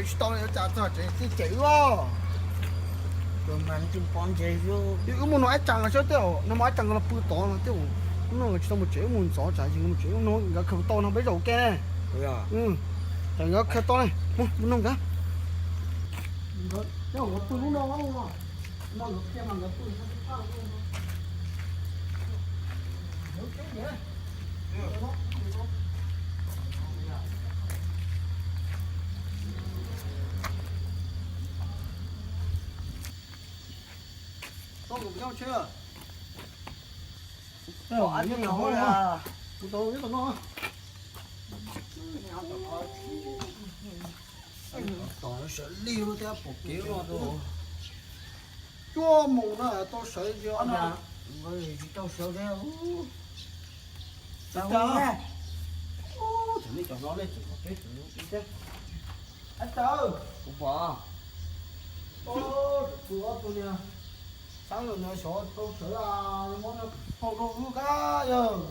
Tsis tau li, ua cas txog tsev tij cem wb os. Wb mus no ib tsam los xwb tej, no mas ib tsam nkawd los pw tod no tej. Hnub no nkawd tsis tau mus tsev, wb mus ntxov tsam yog nkawd mus tsev, hnub no nkawd khaws tau no peb zaum ke. Tsam nkawd khaws tau ne, mus nug nkawd. Nkawd pw lub no, no nkawd qhia mas nkawd pw. Tom sawv li thiab pom kev no, cuaj moos na tau sawv no. Tsis tau sawv thiab. Tsis tau. Ub, tam nej cov hlob nej tseem kom peb sawv thiab. Ab tawg, kuv pom. Tus ob tug niag xab lawm na xyov tau sawv, muab no qaug rau wb kab yawg.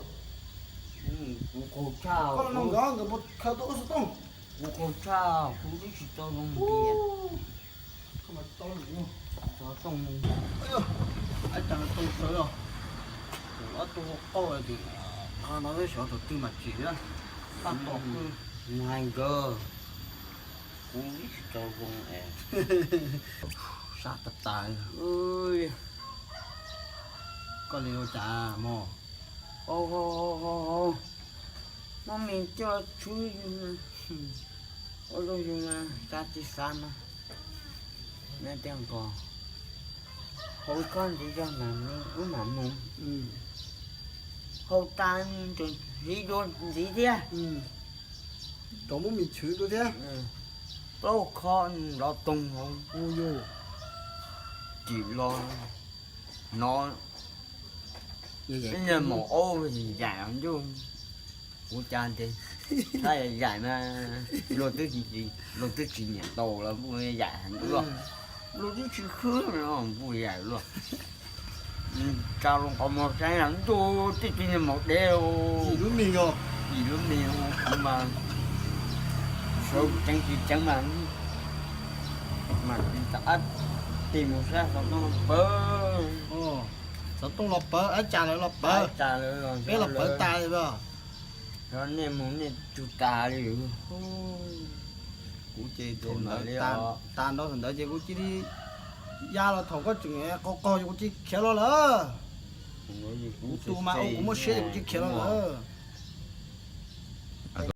Kuv qaug tshaj. Koj los no nkawd nkawd puas khaws tau wb xov tooj? Kuv qaug tshaj, kuv twb tsis tau zoo tias. Koj mas tsis tau zoo. Xov tooj. Ab tawg tau sawv los. Tus ob tug qaug ces qhov no xyov tus twg mas tsim na. Tab tom hais nkawd, kuv twb tsis tau zoo es. Sab tas tas. Koj li ua cas mog? Muab me coj tshwb yus, ua rau yus mas xav tsis xav mas, nws tias nkaus, hauv koj ntxiv zog mas wb mam mus. Hauv tas, ntxiv dua ntxiv thiab. Rov muab me tshwv dua thiab. Plaub kho los toog hauv, mus yus, tim los no. Ib nyuag maum aub yaim ntuj, kuv cas ntes, thab yaim mas luag twb tsis, luag twb tsis nyiam tau los kuj yaim heev luaj, luag twb tsis khwb los kuj yaim luaj. Tsa loo qhov muag saib ntuj tib tug niag maum dev, yim lub mis, yim lub mis, kuv mas sawv tseev tsis tseev mas, mas tig mus saib xov tooj los pawv. Xov tooj los pawv, ab tsa lawv los pawv, peb los pawv tas li. Yog nej mus nej tsug tas li. Kuv ces thaum ntawd, tas nrho thaum ntawd ces kuv cia li ya los thaum koj tseem qaug qaug ces kuv cia li khiav los lawm. Kuv tus mas ua kuv muaj siab ces kuv cia li khiav los lawm.